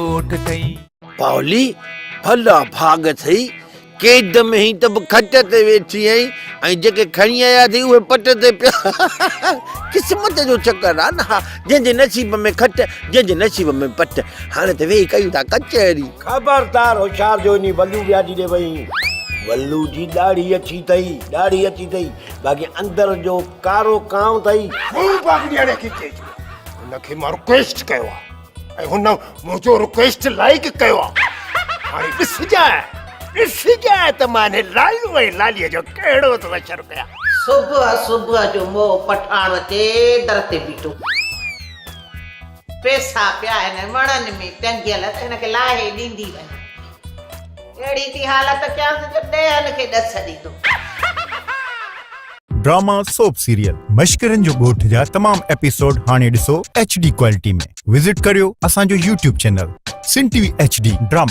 ڳوٺ اٿئي. پاولي، ڀلا ڀاڳ اٿئي، قيد ۾ هئين ته به کٽ تي ويٺي آهين ۽ جيڪي کڻي آيا اٿئي اهي پٽ تي پيا. قسمت جو چڪر آ نه ها، جنهن جي نصيب ۾ کٽ، جنهن جي نصيب ۾ پٽ. هاڻي ته ويهي ڪيون ٿا ڪچهري. خبردار هوشيار جو انهي ولو وياجي ڏي وئين. ولو جي ڏاڙهي اڇي اٿئي، ڏاڙهي اڇي اٿئي، باقي اندر جو ڪارو ڪانء اٿئي. مون باگڙياڻي کي چئي ڇڏيو، هن کي مان رڪويسٽ ڪيو آ. ۽ هن منهنجو رڪويسٽ لائيڪ ڪيو آ. هاڻي ڏسجانء ڏسجانء ته مان هن لالو ۽ لاليء جو ڪهڙو ٿو حشر ڪيان. صبح صبح جو موهه پٺاڻ اچي در تي بيٺو. پئسا پيا آهن وڻن ۾ ٽنگيل ته هن کي لاهي ڏيندي وڃ. اهڙي ٿي حالت ڪيانس جو ڏيهن کي ڏس ڏيندو. ڊراما سوپ سيريل مشڪرن جو ڳوٺ جا تمام ايپيسوڊ هاڻي ڏسو ايڇ ڊي ڪوالٽي ۾ وزٽ ڪريو اسان جو YouTube channel Sindh T V H D drama.